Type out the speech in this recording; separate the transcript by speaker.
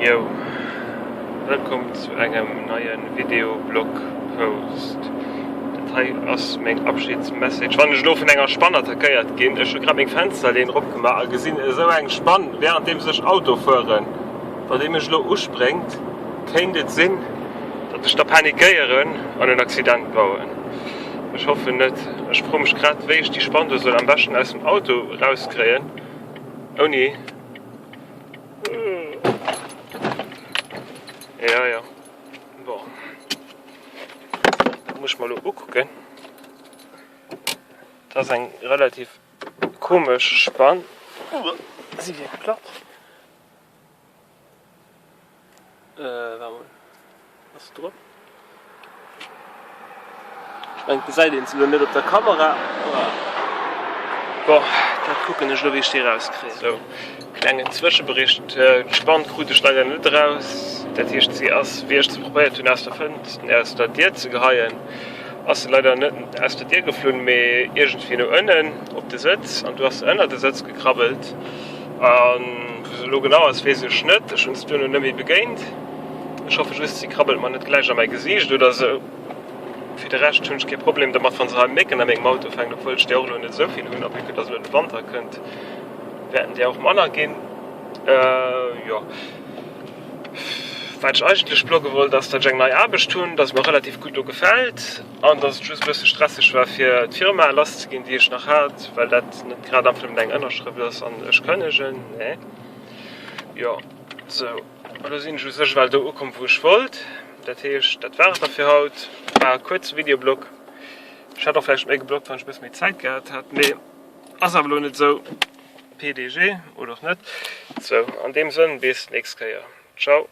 Speaker 1: Yo, wëllkomm zu engem neie Video-Blog-Post. Dat hei ass meng Abschieds-Message, wann ech elo vun enger Spann attackéiert ginn. Ech hu grad meng Fensterleen eropgemaach a gesinn esou eng Spann wärenddeems ech Auto fueren. Wann déi mech elo uspréngt, kéint et sinn, datt ech da panikéieren an en Accident bauen. Ech hoffen net. Ech froe mech grad, wéi ech déi Spann do soll am beschten aus dem Auto erauskréien, ouni. Ja, ja. Bon. Dat muss ech mer elo ukucken. Dat ass eng relativ komesch Spann. Si wierkt platt. Äh, waart mol. Ass se drop? Ech mengen et gesäit een se elo net op der Kamera. Bon, dat kucken ech elo wéi ech déi erauskréien. Sou, klengen Zwëschebericht, D'Spann krut ech leider net eraus. Dat heescht si ass, wéi ech se probéiert hunn aus der Fënst, aus der Dier ze geheien, ass se leider net aus der Dier geflunn, mee iergendwéi no ënnen op de Sëtz an du ass se ënner de Sëtz gekrabbelt. An wou se elo genau ass weess ech net. Ech hunn se duerno net méi begéint. Ech hoffe just si krabbelt mer net gläich a mäi Gesiicht oder sou. Fir de Rescht hunn ech kee Problem domat wann se hei Mécken a mengem Auto fänkt, obwuel ech där och elo net esou vill hunn. A vue que dass elo de Wanter kënnt, wäerten där och manner ginn. Jo, wat ech eigentlech blogge wollt ass, datt ech eng nei Aarbecht hunn, datt et mer relativ gutt do gefält an datt et just e bësse stresseg war fir d'Firma lass ze ginn déi ech nach hat, well dat net grad einfach nëmmen eng Ënnerschrëft ass an ech kënnegen. Nee, jo, sou. Elo sinn ech u sech well do ukomm wou ech wollt. Dat heescht dat war et da fir haut. War e kuerze Videoblog. Ech hätt och vläicht méi gebloggt wann ech e bësse méi Zäit gehat hätt, mee ass awer elo net esou. PDG oder och net. Sou an deem Sënn bis nächst Kéier. Ciao.